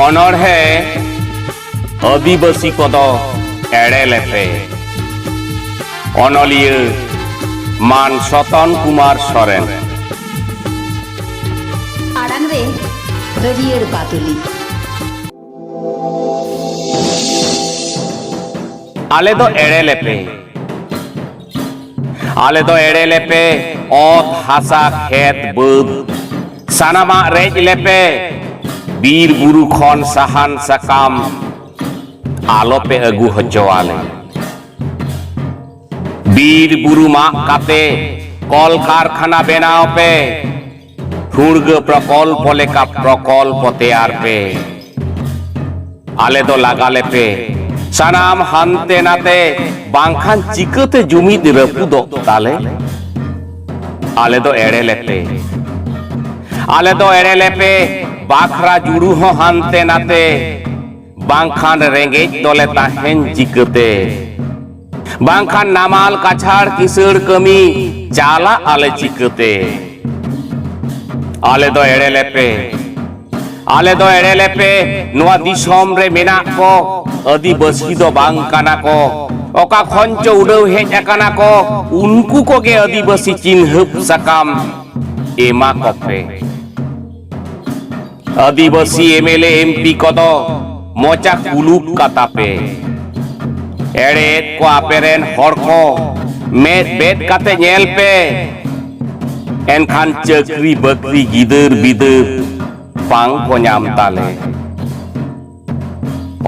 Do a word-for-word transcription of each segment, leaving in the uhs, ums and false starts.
ᱚᱱᱚᱬᱦᱮ ᱟᱹᱫᱤᱵᱟᱹᱥᱤ ᱠᱚᱫᱚ ᱮᱲᱮ ᱞᱮᱯᱮ᱾ ᱚᱱᱚᱞᱤᱭᱟᱹ ᱢᱟᱱ ᱥᱚᱛᱚᱱ ᱠᱩᱢᱟᱨ ᱥᱚᱨᱮᱱ᱾ ᱟᱲᱟᱝ ᱨᱮ ᱦᱟᱹᱨᱭᱟᱹᱲ ᱵᱟᱫᱚᱞᱤ᱾ ᱟᱞᱮ ᱫᱚ ᱮᱲᱮ ᱞᱮᱯᱮ᱾ ᱟᱞᱮ ᱫᱚ ᱮᱲᱮ ᱞᱮᱯᱮ, ᱚᱛ ᱦᱟᱥᱟ ᱠᱷᱮᱛ ᱵᱟᱹᱫᱽ ᱥᱟᱱᱟᱢᱟᱜ ᱨᱮᱡ ᱞᱮᱯᱮ᱾ ᱵᱤᱨ ᱵᱩᱨᱩ ᱠᱷᱚᱱ ᱥᱟᱦᱟᱱ ᱥᱟᱠᱟᱢ ᱟᱞᱚᱯᱮ ᱟᱹᱜᱩ ᱦᱚᱪᱚᱣᱟᱞᱮ᱾ ᱵᱤᱨ ᱵᱩᱨᱩ ᱢᱟᱜ ᱠᱟᱛᱮ ᱠᱚᱞ ᱠᱟᱨᱠᱷᱟᱱᱟ ᱵᱮᱱᱟᱣ ᱯᱮ᱾ ᱴᱷᱩᱲᱜᱟᱹ ᱯᱨᱚᱠᱚᱞᱯᱚ ᱞᱮᱠᱟ ᱯᱨᱚᱠᱚᱞᱯᱚ ᱛᱮᱭᱟᱨ ᱯᱮ᱾ ᱟᱞᱮ ᱫᱚ ᱞᱟᱜᱟ ᱞᱮᱯᱮ᱾ ᱥᱟᱱᱟᱢ ᱦᱟᱱᱛᱮ ᱱᱟᱛᱮ ᱵᱟᱝᱠᱷᱟᱱ ᱪᱤᱠᱟᱹᱛᱮ ᱡᱩᱢᱤᱫ ᱨᱟᱹᱯᱩᱫᱚᱜ ᱛᱟᱞᱮ? ᱟᱞᱮ ᱫᱚ ᱮᱲᱮ ᱞᱮᱯᱮ᱾ ᱟᱞᱮ ᱫᱚ ᱮᱲᱮ ᱞᱮᱯᱮ᱾ ᱵᱟᱠᱷᱨᱟ ᱡᱩᱲᱩ ᱦᱚᱸ ᱦᱟᱱᱛᱮ ᱱᱟᱛᱮ᱾ ᱵᱟᱝᱠᱷᱟᱱ ᱨᱮᱸᱜᱮᱡ ᱫᱚᱞᱮ ᱛᱟᱦᱮᱱ ᱪᱤᱠᱟᱹᱛᱮ? ᱵᱟᱝᱠᱷᱟᱱ ᱱᱟᱢᱟᱞ ᱠᱟᱪᱷᱟᱲ ᱠᱤᱥᱟᱹᱲ ᱠᱟᱹᱢᱤ ᱪᱟᱞᱟᱜ ᱟᱞᱮ ᱪᱤᱠᱟᱹᱛᱮ? ᱟᱞᱮ ᱫᱚ ᱮᱲᱮ ᱞᱮᱯᱮ᱾ ᱟᱞᱮ ᱫᱚ ᱮᱲᱮ ᱞᱮᱯᱮ᱾ ᱱᱚᱣᱟ ᱫᱤᱥᱚᱢ ᱨᱮ ᱢᱮᱱᱟᱜ ᱠᱚ ᱟᱹᱫᱤᱵᱟᱹᱥᱤ ᱫᱚ ᱵᱟᱝ ᱠᱟᱱᱟ ᱠᱚ᱾ ᱚᱠᱟ ᱠᱷᱚᱱ ᱪᱚ ᱩᱰᱟᱹᱣ ᱦᱮᱡ ᱟᱠᱟᱱᱟ ᱠᱚ᱾ ᱩᱱᱠᱩ ᱠᱚᱜᱮ ᱟᱹᱫᱤᱵᱟᱹᱥᱤ ᱪᱤᱱᱦᱟᱹᱯ ᱥᱟᱠᱟᱢ ᱮᱢᱟ ᱠᱚᱯᱮ᱾ ᱟᱹᱫᱤᱵᱟᱹᱥᱤ M L A M P ᱠᱚᱫᱚ ᱢᱚᱪᱟ ᱠᱩᱞᱩᱯ ᱠᱟᱛᱟ ᱯᱮ᱾ ᱮᱲᱮᱭᱮᱫ ᱠᱚ ᱟᱯᱮ ᱨᱮᱱ ᱦᱚᱲ ᱠᱚ ᱢᱮᱫ ᱵᱮᱫ ᱠᱟᱛᱮ ᱧᱮᱞ ᱯᱮ᱾ ᱮᱱᱠᱷᱟᱱ ᱪᱟᱹᱠᱨᱤ ᱵᱟᱹᱠᱨᱤ ᱜᱤᱫᱟᱹᱨ ᱵᱤᱫᱟᱹᱨ ᱵᱟᱝ ᱠᱚ ᱧᱟᱢ ᱛᱟᱞᱮ᱾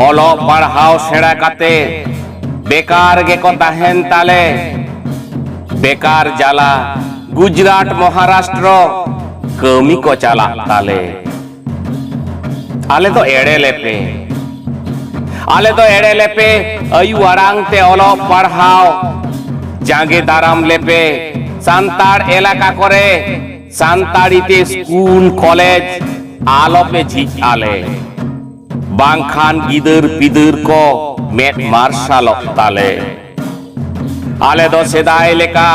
ᱚᱞᱚᱜ ᱯᱟᱲᱦᱟᱣ ᱥᱮᱬᱟ ᱠᱟᱛᱮ ᱵᱮᱠᱟᱨ ᱜᱮᱠᱚ ᱛᱟᱦᱮᱱ ᱛᱟᱞᱮ᱾ ᱵᱮᱠᱟᱨ ᱡᱟᱞᱟ ᱜᱩᱡᱽᱨᱟᱴ ᱢᱚᱦᱟᱨᱟᱥᱴᱨᱚ ᱠᱟᱹᱢᱤ ᱠᱚ ᱪᱟᱞᱟᱜ ᱛᱟᱞᱮ᱾ ᱟᱞᱮ ᱫᱚ ᱮᱲᱮ ᱞᱮᱯᱮ᱾ ᱟᱞᱮ ᱫᱚ ᱮᱲᱮ ᱞᱮᱯᱮ᱾ ᱟᱭᱩ ᱟᱲᱟᱝ ᱛᱮ ᱚᱞᱚᱜ ᱯᱟᱲᱦᱟᱣ ᱡᱟᱸᱜᱮ ᱫᱟᱨᱟᱢ ᱞᱮᱯᱮ᱾ ᱥᱟᱱᱛᱟᱲ ᱮᱞᱟᱠᱟ ᱠᱚᱨᱮ ᱥᱟᱱᱛᱟᱲᱤ ᱛᱮ ᱥᱠᱩᱞ ᱠᱚᱞᱮᱡᱽ ᱟᱞᱚᱯᱮ ᱡᱷᱤᱡ ᱟᱞᱮ᱾ ᱵᱟᱝᱠᱷᱟᱱ ᱜᱤᱫᱟᱹᱨ ᱯᱤᱫᱟᱹᱨ ᱠᱚ ᱢᱮᱫ ᱢᱟᱨᱥᱟᱞᱚᱜ ᱛᱟᱞᱮ᱾ ᱟᱞᱮ ᱫᱚ ᱥᱮᱫᱟᱭ ᱞᱮᱠᱟ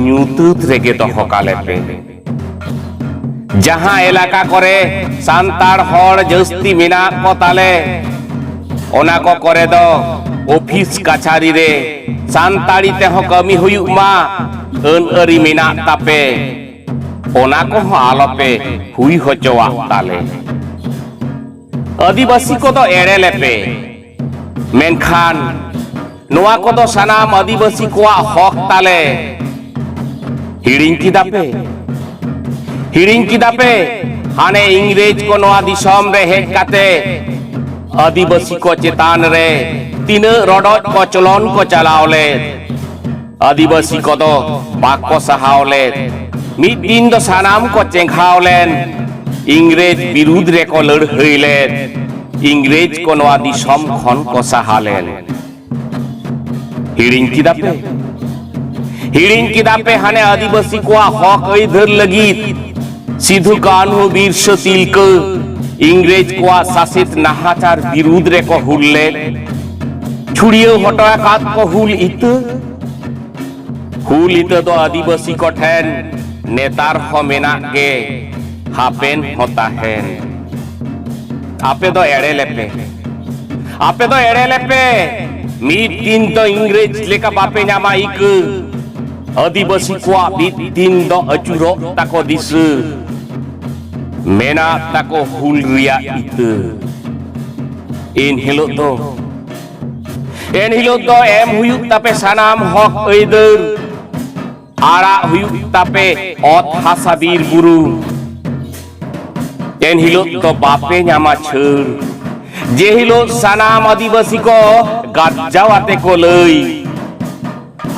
ᱧᱩᱛᱟᱹᱛ ᱨᱮᱜᱮ ᱫᱚᱦᱚ ᱠᱟᱞᱮ ᱯᱮ᱾ ᱡᱟᱦᱟᱸ ᱮᱞᱟᱠᱟ ᱠᱚᱨᱮ ᱥᱟᱱᱛᱟᱲ ᱦᱚᱲ ᱡᱟᱹᱥᱛᱤ ᱢᱮᱱᱟᱜ ᱠᱚ ᱛᱟᱞᱮ, ᱚᱱᱟ ᱠᱚ ᱠᱚᱨᱮ ᱫᱚ ᱚᱯᱷᱤᱥ ᱠᱟᱪᱷᱟᱨᱤ ᱨᱮ ᱥᱟᱱᱛᱟᱲᱤ ᱛᱮᱦᱚᱸ ᱠᱟᱹᱢᱤ ᱦᱩᱭᱩᱜ ᱢᱟ, ᱟᱹᱱ ᱟᱹᱨᱤ ᱢᱮᱱᱟᱜ ᱛᱟᱯᱮ, ᱚᱱᱟ ᱠᱚᱦᱚᱸ ᱟᱞᱚᱯᱮ ᱦᱩᱭ ᱦᱚᱪᱚᱣᱟᱜ ᱛᱟᱞᱮ᱾ ᱟᱹᱫᱤᱵᱟᱹᱥᱤ ᱠᱚᱫᱚ ᱮᱲᱮ ᱞᱮᱯᱮ, ᱢᱮᱱᱠᱷᱟᱱ ᱱᱚᱣᱟ ᱠᱚᱫᱚ ᱥᱟᱱᱟᱢ ᱟᱹᱫᱤᱵᱟᱹᱥᱤ ᱠᱚᱣᱟᱜ ᱦᱚᱠ ᱛᱟᱞᱮ᱾ ᱦᱤᱲᱤᱧ ᱠᱮᱫᱟ ᱯᱮ? ᱦᱤᱲᱤᱧ ᱠᱮᱫᱟ ᱯᱮ? ᱦᱟᱱᱮ ᱤᱝᱨᱮᱡᱽ ᱠᱚ ᱱᱚᱣᱟ ᱫᱤᱥᱚᱢ ᱨᱮ ᱦᱮᱡ ᱠᱟᱛᱮ ᱟᱹᱫᱤᱵᱟᱹᱥᱤ ᱠᱚ ᱪᱮᱛᱟᱱ ᱨᱮ ᱛᱤᱱᱟᱹᱜ ᱨᱚᱰᱚᱡ ᱠᱚᱪᱞᱚᱱ ᱠᱚ ᱪᱟᱞᱟᱣ ᱞᱮᱫ᱾ ᱟᱹᱫᱤᱵᱟᱹᱥᱤ ᱠᱚᱫᱚ ᱵᱟᱠᱚ ᱥᱟᱦᱟᱣ ᱞᱮᱫ᱾ ᱢᱤᱫ ᱫᱤᱱ ᱫᱚ ᱥᱟᱱᱟᱢ ᱠᱚ ᱪᱮᱸᱜᱷᱟᱣ ᱞᱮᱱ, ᱤᱝᱨᱮᱡᱽ ᱵᱤᱨᱩᱫᱽ ᱨᱮᱠᱚ ᱞᱟᱹᱲᱦᱟᱹᱭ ᱞᱮᱫ᱾ ᱤᱝᱨᱮᱡᱽ ᱠᱚ ᱱᱚᱣᱟ ᱫᱤᱥᱚᱢ ᱠᱷᱚᱱ ᱠᱚ ᱥᱟᱦᱟ ᱞᱮᱱ᱾ ᱦᱤᱲᱤᱧ ᱠᱮᱫᱟ ᱯᱮ? ᱦᱤᱲᱤᱧ ᱠᱮᱫᱟ ᱯᱮ ᱦᱟᱱᱮ ᱟᱹᱫᱤᱵᱟᱹᱥᱤ ᱠᱚᱣᱟᱜ ᱦᱚᱠ ᱟᱹᱭᱫᱟᱹᱨ ᱞᱟᱹᱜᱤᱫ ᱥᱤᱫᱷᱩ, ᱠᱟᱹᱱᱦᱩ, ᱵᱤᱨᱥᱟᱹ, ᱛᱤᱞᱠᱟᱹ ᱤᱝᱨᱮᱡᱽ ᱠᱚᱣᱟᱜ ᱥᱟᱥᱮᱛ ᱱᱟᱦᱟᱪᱟᱨ ᱵᱤᱨᱩᱫᱽ ᱨᱮᱠᱚ ᱦᱩᱞ ᱞᱮᱫ? ᱪᱷᱩᱲᱭᱟᱹᱣ ᱦᱚᱴᱚ ᱟᱠᱟᱫ ᱠᱚ ᱦᱩᱞ ᱤᱛᱟᱹ? ᱦᱩᱞ ᱤᱛᱟᱹ ᱫᱚ ᱟᱹᱫᱤᱵᱟᱹᱥᱤ ᱠᱚᱴᱷᱮᱱ ᱱᱮᱛᱟᱨ ᱦᱚᱸ ᱢᱮᱱᱟᱜ ᱜᱮ, ᱦᱟᱯᱮᱱ ᱦᱚᱸ ᱛᱟᱦᱮᱱ᱾ ᱟᱯᱮ ᱫᱚ ᱮᱲᱮ ᱞᱮᱯᱮ, ᱟᱯᱮ ᱫᱚ ᱮᱲᱮ ᱞᱮᱯᱮ᱾ ᱢᱤᱫ ᱫᱤᱱ ᱫᱚ ᱤᱝᱨᱮᱡᱽ ᱞᱮᱠᱟ ᱵᱟᱯᱮ ᱧᱟᱢᱟ ᱤᱠᱟᱹ᱾ ᱟᱹᱫᱤᱵᱟᱹᱥᱤ ᱠᱚᱣᱟᱜ ᱢᱤᱫ ᱫᱤᱱ ᱫᱚ ᱟᱹᱪᱩᱨᱚᱜ ᱛᱟᱠᱚ ᱫᱤᱥᱟᱹ᱾ ᱢᱮᱱᱟᱜ ᱛᱟᱠᱚ ᱦᱩᱞ ᱨᱮᱭᱟᱜ ᱤᱛᱟᱹ᱾ ᱮᱱ ᱦᱤᱞᱳᱜ ᱫᱚ, ᱮᱱ ᱦᱤᱞᱳᱜ ᱫᱚ ᱮᱢ ᱦᱩᱭᱩᱜ ᱛᱟᱯᱮ ᱥᱟᱱᱟᱢ ᱦᱚᱠ ᱟᱹᱭᱫᱟᱹᱨ᱾ ᱟᱲᱟᱜ ᱦᱩᱭᱩᱜ ᱛᱟᱯᱮ ᱚᱛ ᱦᱟᱥᱟ ᱵᱤᱨ ᱵᱩᱨᱩ᱾ ᱮᱱ ᱦᱤᱞᱳᱜ ᱫᱚ ᱵᱟᱯᱮ ᱧᱟᱢᱟ ᱪᱷᱟᱹᱲ᱾ ᱡᱮ ᱦᱤᱞᱳᱜ ᱥᱟᱱᱟᱢ ᱟᱹᱫᱤᱵᱟᱹᱥᱤ ᱠᱚ ᱜᱟᱨᱡᱟᱣ ᱟᱛᱮ ᱠᱚ ᱞᱟᱹᱭ,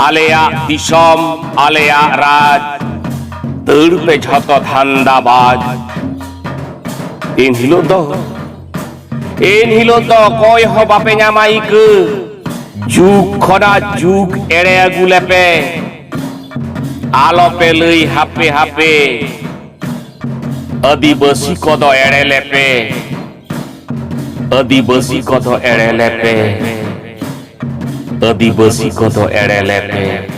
"ᱟᱞᱮᱭᱟᱜ ᱫᱤᱥᱚᱢ, ᱟᱞᱮᱭᱟᱜ ᱨᱟᱡᱽ, ᱫᱟᱹᱲ ᱯᱮ ᱡᱷᱚᱛᱚ ᱫᱷᱟᱱᱫᱟᱵᱟᱡᱽ᱾" ᱮᱱ ᱦᱤᱞᱳᱜ ᱫᱚ, ᱮᱱ ᱦᱤᱞᱳᱜ ᱫᱚ ᱚᱠᱚᱭ ᱦᱚᱸ ᱵᱟᱯᱮ ᱧᱟᱢᱟ ᱤᱠᱟᱹ᱾ ᱡᱩᱜᱽ ᱠᱷᱚᱱᱟᱜ ᱡᱩᱜᱽ ᱮᱲᱮ ᱟᱹᱜᱩ ᱞᱮᱯᱮ᱾ ᱟᱞᱚᱯᱮ ᱞᱟᱹᱭ ᱦᱟᱯᱮ ᱦᱟᱯᱮ, ᱟᱹᱫᱤᱵᱟᱹᱥᱤ ᱠᱚᱫᱚ ᱮᱲᱮ ᱞᱮᱯᱮ, ᱟᱹᱫᱤᱵᱟᱹᱥᱤ ᱠᱚᱫᱚ ᱮᱲᱮ ᱞᱮᱯᱮ, ᱟᱹᱫᱤᱵᱟᱹᱥᱤ ᱠᱚᱫᱚ ᱮᱲᱮ ᱞᱮᱯᱮ᱾